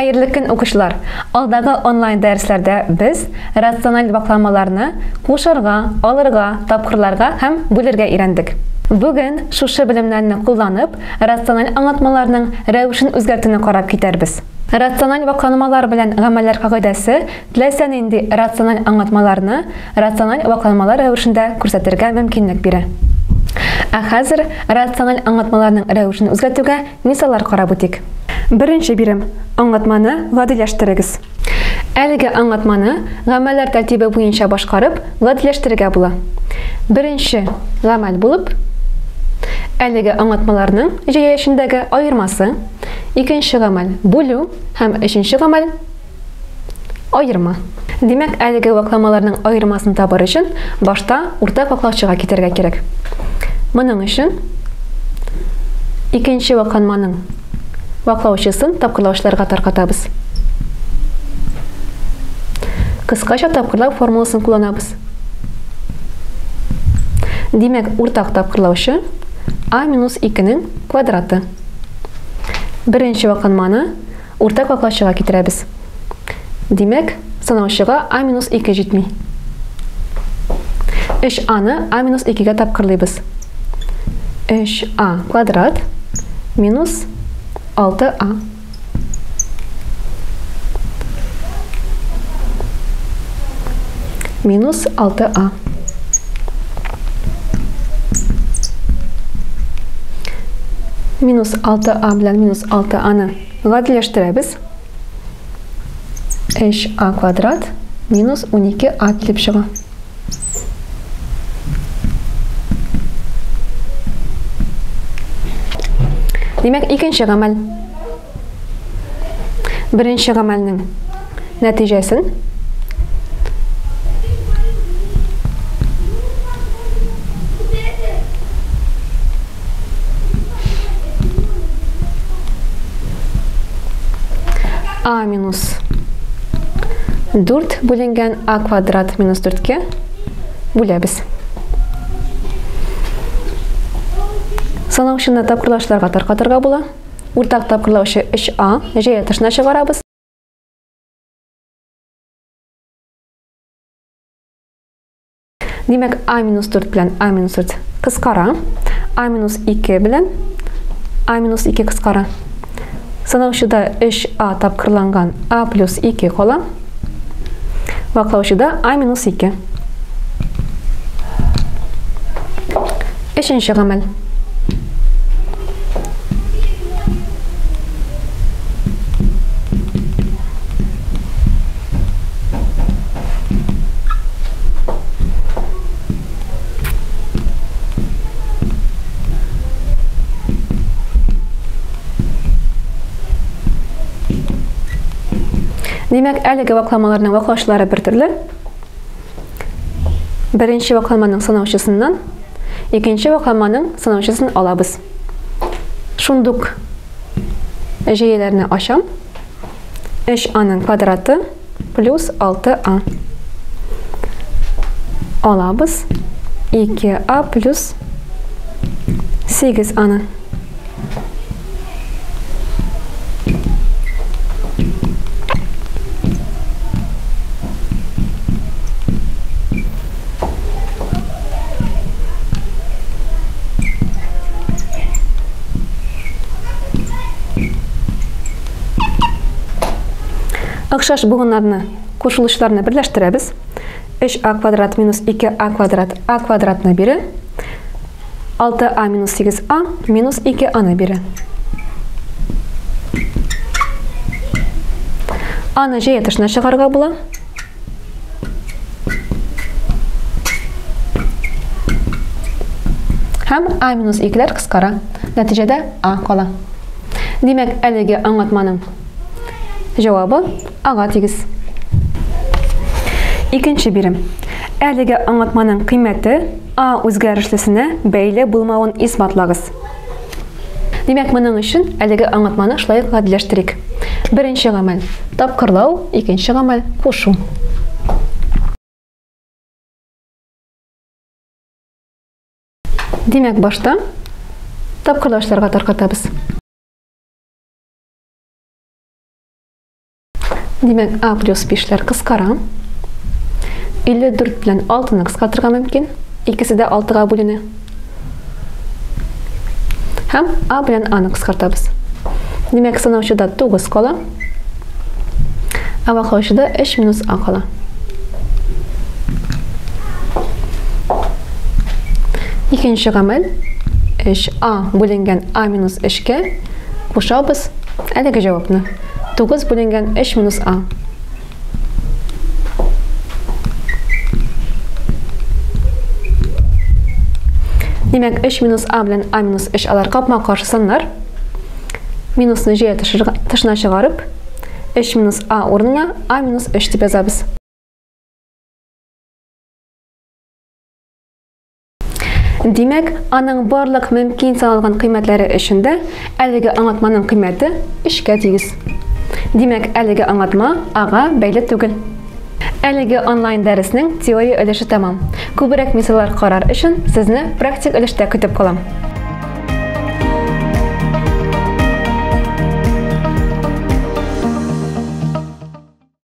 Хәерле көн, укучылар! Алдагы онлайн дәресләрдә без рациональ вакламаларны кушарга, алырга, тапкырларга һәм бүлергә өйрәндек. Бүген шушы белемнәрне кулланып, рациональ аңлатмаларның рәвешен үзгәртүне карап китәрбез. Рациональ вакланмалар белән гамәлләр кагыйдәсе теләсә нинди рациональ аңлатмаларны рациональ вакланмалар рәвешендә күрсәтергә мөмкинлек бирә. Ә хәзер рациональ аңлатмаларның рәвешен үзгәртүгә мисаллар карап үтик. Беренче бирем. Аңлатманы гадиләштерегез. Әлеге аңлатманы гамәлләр тәртибе буенча башкарып, гадиләштерергә була. Беренче гамәл булып, әлеге аңлатмаларның җәя эчендәге аермасы, икенче гамәл бүлү һәм өченче гамәл аерма. Димәк, әлеге вакламаларның аермасын табыр өчен башта уртак ваклаучыга китәргә кирәк. Моның өчен икенче вакланманың ваклаучысын тапкырлаучыларга таркатабыз. Кыскача тапкырлау формуласын кулланабыз. Димәк, уртак тапкырлаучы а минус 2-нең квадраты. Беренче вакланманы уртак ваклаучыга китерәбез. Димәк, санаучыга а минус 2 җитми. 3а-ны а минус 2-гә тапкырлыйбыз. 3а квадрат минус 6а. Минус 6а. Минус 6а белән минус 6а-ны гадиләштерәбез. 3а квадрат минус 12а килеп чыга. Димәк, икенче гамәл. Беренче гамәлнең нәтиҗәсен А минус 4 бүленгән А квадрат минус 4-кә бүләбез. Санаучыны тапкырлаучыларга таркатырга була. Уртак тапкырлаучы 3А җәя тышына чыгарабыз. Димәк, А минус 4 белән А минус 4 кыскара. А минус 2 белән А минус 2 кыскара. Санаучыда 3А тапкырланган А плюс 2 кала. Ваклаучыда А минус 2. Өченче гамәл. Димәк, әлеге вакламаларның ваклаучылары бер төрле. Беренче вакламаның санаучысыннан икенче вакламаның санаучысын алабыз. Шундук җәяләрне ачам. 3а-ның квадраты плюс 6а. Алабыз 2а плюс 8а-ны. Охшаш буыннарны, кушылышларны берләштерәбез. 3а квадрат минус 2а квадрат а квадратны бирә. 6а минус 8а минус 2а-ны бирә. А-ны җәя тышына чыгарырга була. Һәм а минус 2-ләр кыскара. Нәтиҗәдә а кала. Димәк, әлеге аңлатманың җавабы а-га тигез. Икенче бирем. Әлеге аңлатманың кыйммәте а үзгәрешлесенә бәйле булмавын исбатлагыз. Димәк, моның өчен әлеге аңлатманы шулай ук гадиләштерик. Беренче гамәл тапкырлау, икенче гамәл кушу. Димәк, башта тапкырлаучыларга таркатабыз. Димәк, А плюс 5-ләр кыскара. 54 белән 6-ны кыскартырга мөмкин. Икесе дә 6-га бүленә. Һәм А белән А-ны кыскартабыз. Димәк, санаучыда 9 кала. Ә ваклаучыда 3 минус А кала. Икенче гамәл 3А бүленгән А минус 3-кә кушабыз әлеге җавапны. 9 бүленгән 3 минус А. Димәк, 3 минус А белән А минус 3 алар капма-каршы саннар. Минусны җәя тышына чыгарып, 3 минус А урынына А минус 3 дип язабыз. Димәк, аның барлык мөмкин саналган кыйммәтләре өчен дә әлеге аңлатманың кыйммәте 3-кә тигез. Димәк, әлеге аңлатма А-га бәйле түгел. Әлеге онлайн дәреснең теория өлеше тәмам. Күбрәк мисаллар карар өчен сезне практик өлештә көтеп калам.